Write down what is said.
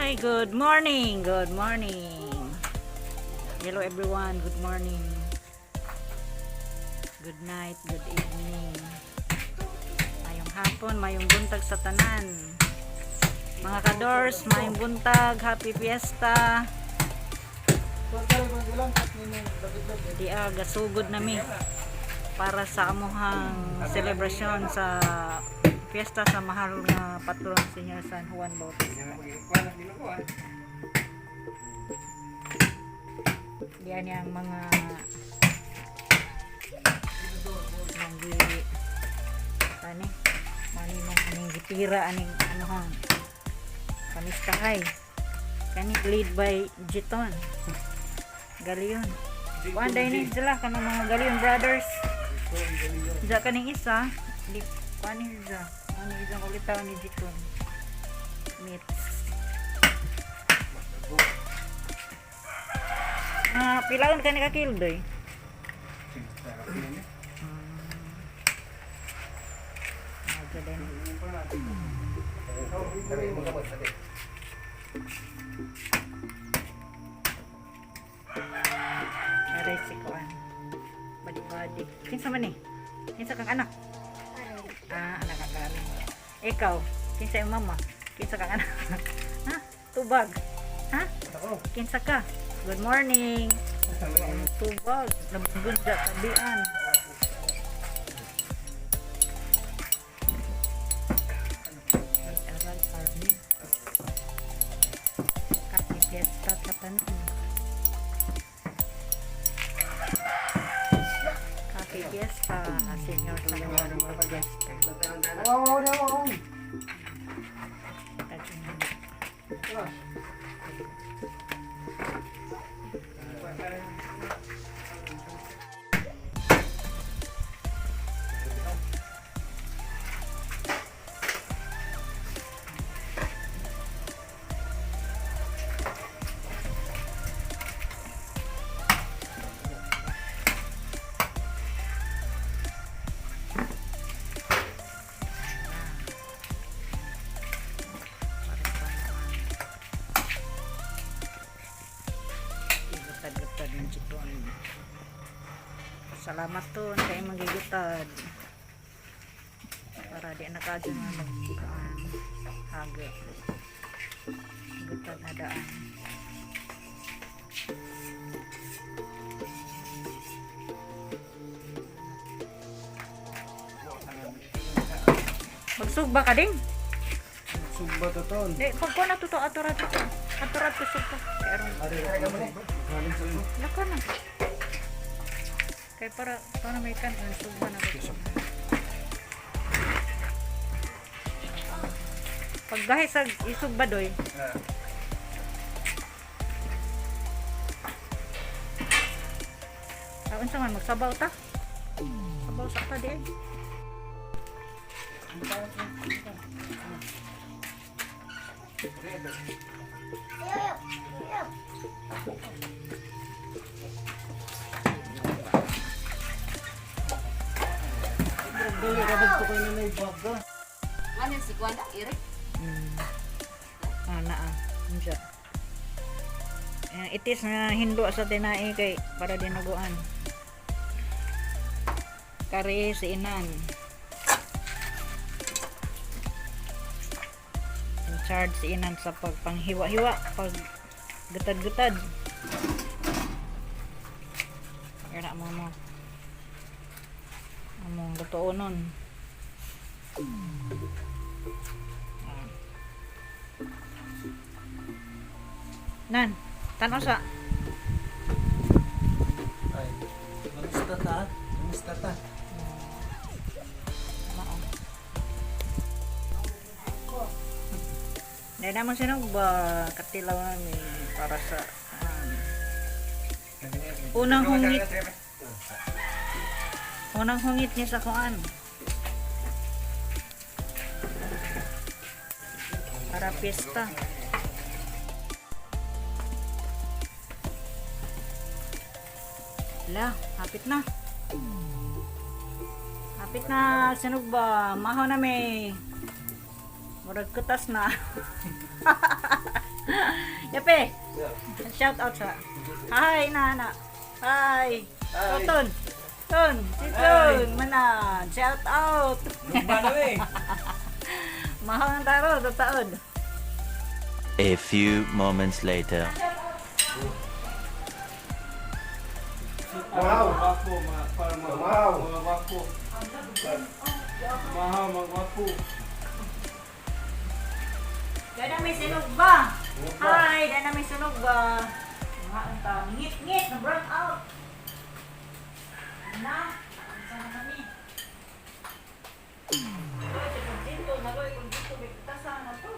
Hi, good morning. Good morning. Hello everyone. Good morning. Good night, good evening. Mayong hapon, mayong buntag sa tanan. Mga kadors, mayong buntag, happy fiesta. Di aga sugod nami para sa amuhang selebrasyon sa fiesta sa mahal nga patron, Senior San Juan Bautista. Diyan yung mga manggi ani mani mong aning gitira aning ano hang pamistahay kani, lead by Jiton Galion. Kuan day ni sila kanang mga Galion brothers. Diya kaning isa di kuan ni siya ano isang ulitaw ni Jiton meats. Ah, pilaon ka ni ka kilo doy? Ah, din. Aray si kuan. Badi-badi. Kinsa man ni? Kinsa kang anak? Ah, anak ka kami. Ikaw, kinsa imong mama? Kinsa kang anak? Ha? Tubag. Ha? Kinsa ka? Good morning. Tubag. Nabugod tabian. Aral Army. Happy Fiesta sa tanan. Happy Fiesta, Senior San Juan Bautista. Tag-init. Para sa gigutad-gutad ng chiton. Salamat to kay magigutad. Para di na ka nga mag haga. Gutad na daan. Magsugba ka ding? Sugba to ton. Di, pag ko na to ato ra to. Ato ra to sugba. Kay aron Laka na. Kay para may kan ang sugba na to. Paggahi sa isugba doy. Ah, unsa man magsabaw ta? Sabaw sa ta di ay. Dali ka bagto kay nanay baga. Ano si Kuan Eric? Ah, naa. Unsa? Eh, itis na hindo sa tinai kay para dinuguan. Kari si Inan. In charge si Inan sa pagpanghiwa-hiwa, pag gutad-gutad. Kaya mo mo. Among totoo nun. Ah. Nan, tanaw sa. Ay. Kamusta ta? Kamusta ta? Mao. Dahil naman siya ba katilaw namin para sa unang hungit. Unang hungit niya sa kuan. Para piyesta. La, hapit na. Hapit na, sinog ba? Mahaw na may. Murag kutas na. Yape. Shout out sa. Hi, nana. Hi. Hi. Ton. Ton. Si Ton. Manan. Shout out. Lugma na eh. Mahal ng taro, tataod. A few moments later. Wow. Mga mga para mga wow. Mga wapo. Mahaw, mga wapo. Dada may sunog ba? Hi, dada may sunog ba? Mga ang ta, ngit-ngit, na brown out. Na, sana kami. Uy, kung dito, nagoy, kung dito, may tasa na to.